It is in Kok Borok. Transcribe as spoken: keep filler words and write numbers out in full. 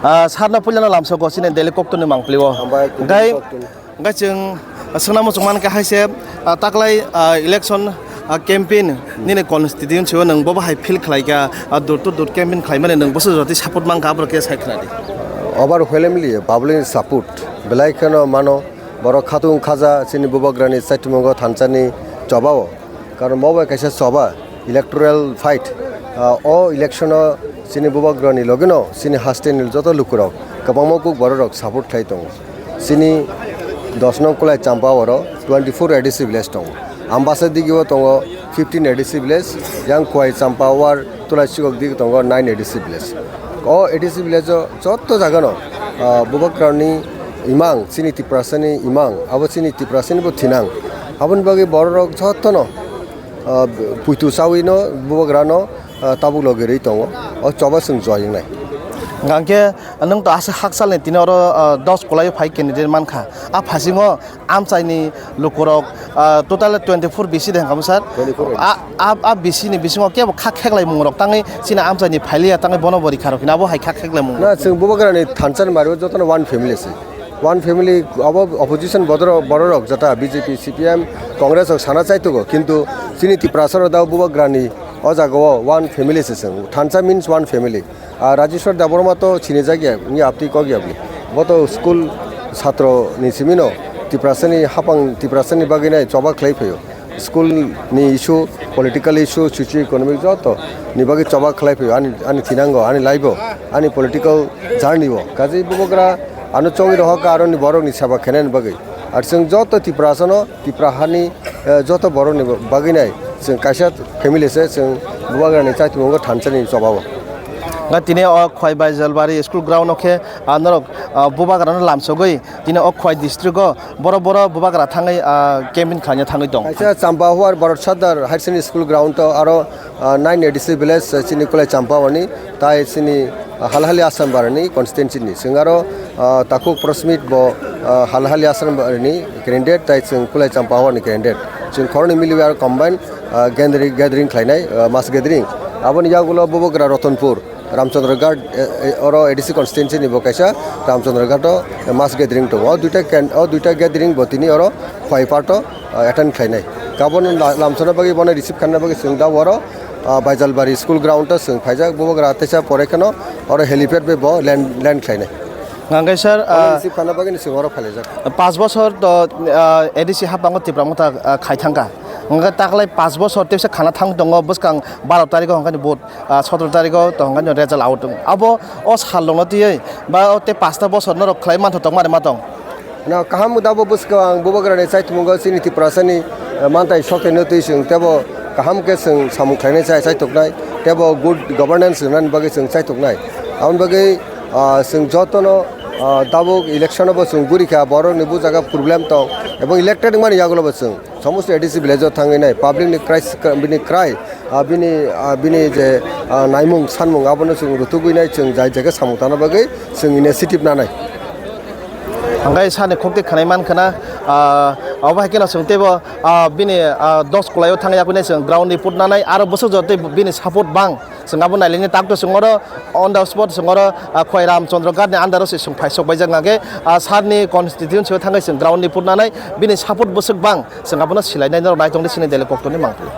Ah, sarno puilano lamsogo chini Delhi koktwni mangpili o. Hambai, Delhi Gai, koktwni. Gai chwng, ah, swnamo chwng mankha hai se, ah, taklai, ah, election, ah, campaign nini constituency o nwng bobo hai feel khlaikha, ah, door to door campaign khlaimani nwng bwswk jotwi support mankha, aboro khe sai khwnadi. Overwhelmingly public support belai kheno mano, borok khatung khaja chini bubagrani chaitwmwngo thansani chobao. Karon bo bai kaisa choba, electoral fight. Ah, o election o chini bubagrani logino chini hasteni joto lukurok kwbangma kuk bororok support khlai tongo. Chini dos nong Kulai Champa oro twenty four A D C village tongo. Ambasa digio tongo fifteen A D C village, yang Kulai Champa war Tulai Chikok dik tongo nine A D C village. O A D C village o joto jaga no, ah, bubagrani imang, chini Tiprasani imang, abo chini Tiprasani bo thinang. Aboni bagwi bororok joto no, ah, puitu chawi no bubagra no, ah, tabuk logi rwi tongo. O choba chwng joy wngnai. Hwnkhe nwng to aswk hakchalni tini oro, ah, dos Kulai o phai candidate mankha. A phasingo amchaini lukurok, ah, total twenty four B C de hwnkha mo sir? Twenty four. A, a, a B C ni bisingo kebo kha kheklai mungrok tangwi chini amchaini phailiya tangwi bono bo rikha rok hino abo hai kha kheklai mungrok. Na, chwng bubagrani thansa ni mario jotono one family se. One family abo opposition bodoro bororok jata B J P, C P M, Congress rok sana chaitugo, kintu chini Tiprasa rok da bubagrani o jaga o one family se chwng. Thansa means one family. Ah, Rajeshwar Debbarma to sinijak ya, ni aptwi kok ya bini. Bo to school satro ni simi no, Tiprasani hapang, Tiprasani bagwi nai choba khlai phaio. School ni issue, political issue, socio economic joto ni bagwi choba khlai phaio. Ani, ani thinango, ani life o, ani political journey o. Kaje bubagra ano chongwi rohor ka aroni borok ni seba khenani bagwi. Ar chwng joto Tiprasa no Tipra hani, eh, joto borokni bagwi nai chwng kaisa family se, chwng bubagrani chaitwmwngo thansani chobao. Nga tini o Khwai Baijalbari school ground o khe, ah, norok, ah, bubagrano lamsogwi tini o Khwai district o boro boro bubagra thangwi, ah, campaign khlaina thangwi tong. Kaisa Champahuar Bharat Sadar Higher Secondary School ground o aro, ah, nine A D C village, ah, chini Kulai Champahani, tai chini, ah, Halhali Assam barani constituency ni. Chwng aro, ah, Takhuk Prasmit bo, ah, Halhali Assam barani candidate, tai chwng Kulai Champahani candidate. Chwng khoroknwi miliwi aro combine, ah, gathering, gathering khlainai, ah, mass gathering. Aboni yagulo Bubagra Ratanpur, Ramchandra Ghat, eh, eh, oro A D C constituency ni bo kaisa Ramchandra Ghat o, eh, mass gathering tongo. O duita can-, o duita gathering bo tini oro Khwai part o, ah, attend khlainai. Kaboni la-, lamsona bagwi bono receive khanna bagwi chwng da oro, ah, Baijalbari school ground o chwng phaijak, Bubagra teisa pore kheno oro helipad bai bo land, land khlainai. Hwnkhe sir, oro ah, receive khanna bagwi chwng oro phailaijak. Panch bosor to, ah, A D C haphango Tipra Motha, ah, khai thangkha. Hwnkhe taklai panch bosor teisa khana thang tongo bwskang baro tarikh o hwnkhe ni vote, ah, sotoro tarikh o to hwnkhe ni result out tongo. Abo o sal rokno twiwi ba o tei pasta bosor norok khlai mantha tongmani ma tong. Na kaham dabo bwskango ang Bubagrani chaitwmwngo chini Tiprasani, eh, mantai sokeno twi chwng tebo kaham khe chwng samung khlainai chai, chaitoknai, tebo good governance rwnani bagwi chwng chaitoknai. Aboni bagwi, ah, chwng jotono, ah, tabuk election o bo chwng gurikha, borokni bo jaga problem tong, ebong elected wngmani yagulo bo chwng. Somosto A D C village o thangwi nai, public ni cry, bini cry, ah, bini, ah, bini je, ah, naimung sanmung abono chwng rutugwi nai, chwng jai jaga samung tangna bagwi chwng initiative nanai. Hwnkhe sani khukti khwnai mankha na, ah, obo hai kheno chwng teibo, ah, bini, ah, dos Kulai o thangwi yakwi nai chwng ground report nanai, aro bwswk jotoi bini support bang. Chwng abo nailini takto chwng oro on the spot chwng oro, ah, Khwai Ramchandra Ghat ni under o se chwng phaisok baijak hwnkhe, ah, sir ni constituency o thangwi chwng ground report nanai bini support bwswk bang chwng abono silainai norok naitongdi chini Delhi koktwni mangpili.